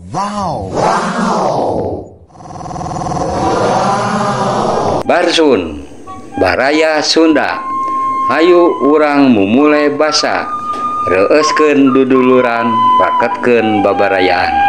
Wow. Wow. Barsun, Baraya Sunda. Hayu urang mumule basa, reueuskeun duduluran, raketkeun babarayaan.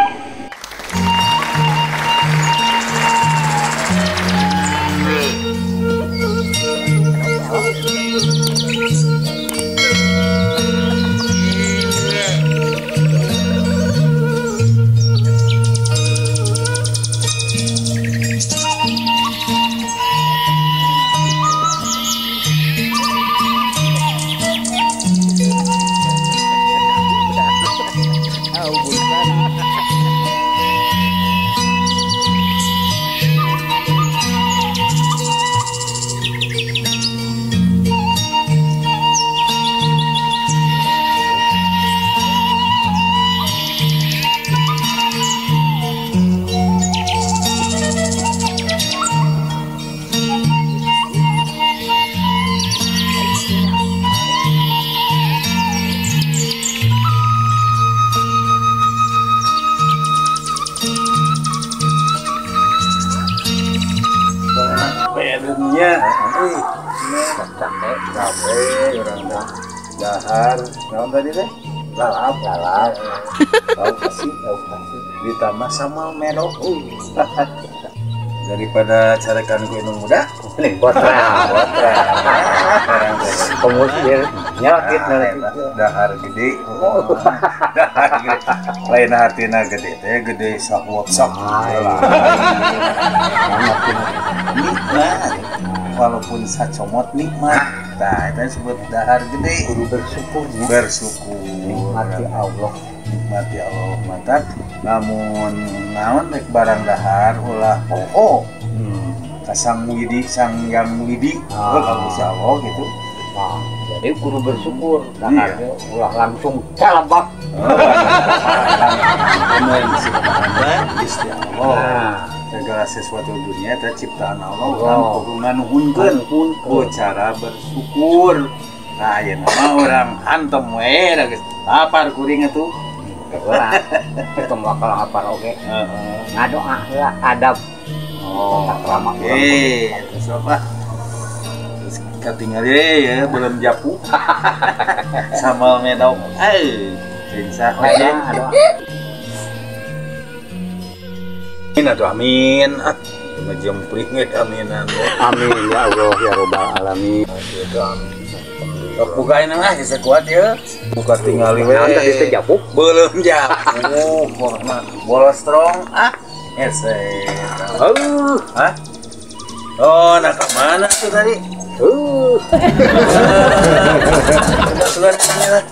Capek orang dah dahar naon tadi teh lalap lalap lauk kasih ditambah sama medok daripada carekan ku indung muda nih botra botra pemusir nyelakit dahar gede dahar gede lain hartina gede teh gede sahuap sok nikmat walaupun sacomot nikmat. Nah, itu disebut dahar gede. Kudu bersyukur, ya. Bersyukur. Nikmati Allah. Nikmati Allah mantap. Namun naon rek barang dahar ulah poho. Ka Sang Widi, Sang Yang Widi, oh, ka Gusti Allah gitu. Nah, jadi kudu bersyukur. Dahar iya. Ulah langsung calebak. Gusti Allah. Nah. Segala sesuatu dunia itu ciptaan Allah, orang kudu nganuhunkeun ku cara bersyukur. Nah, ayeuna mah urang hantem we da geus lapar kuring atuh. Heula. Eta bakal lapar oge. Heeh. Ngadoa heula adab. Oh, oke. Terus apa? Terus katingali ya belum japu. Sambal medok. Eh, insya Allah. Amin atau amin, ah, ngejempling ya aminan. Amin ya Allah ya robbal alamin. Sok bukain lah bisa kuat ya. Buka tinggali we. Tadi teh japuk. Belum japuk. Pokokna bola strong ah. Hese. Hah? Oh, nah ke mana tuh tadi? Udah keluar lah.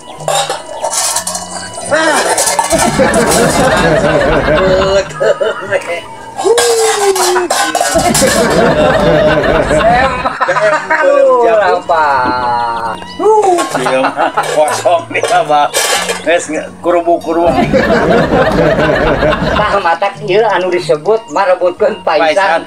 Ah. Kosong nih abah. Wes kurubuk-kurubuk. Tah matak ieu anu disebut marebutkeun paisan.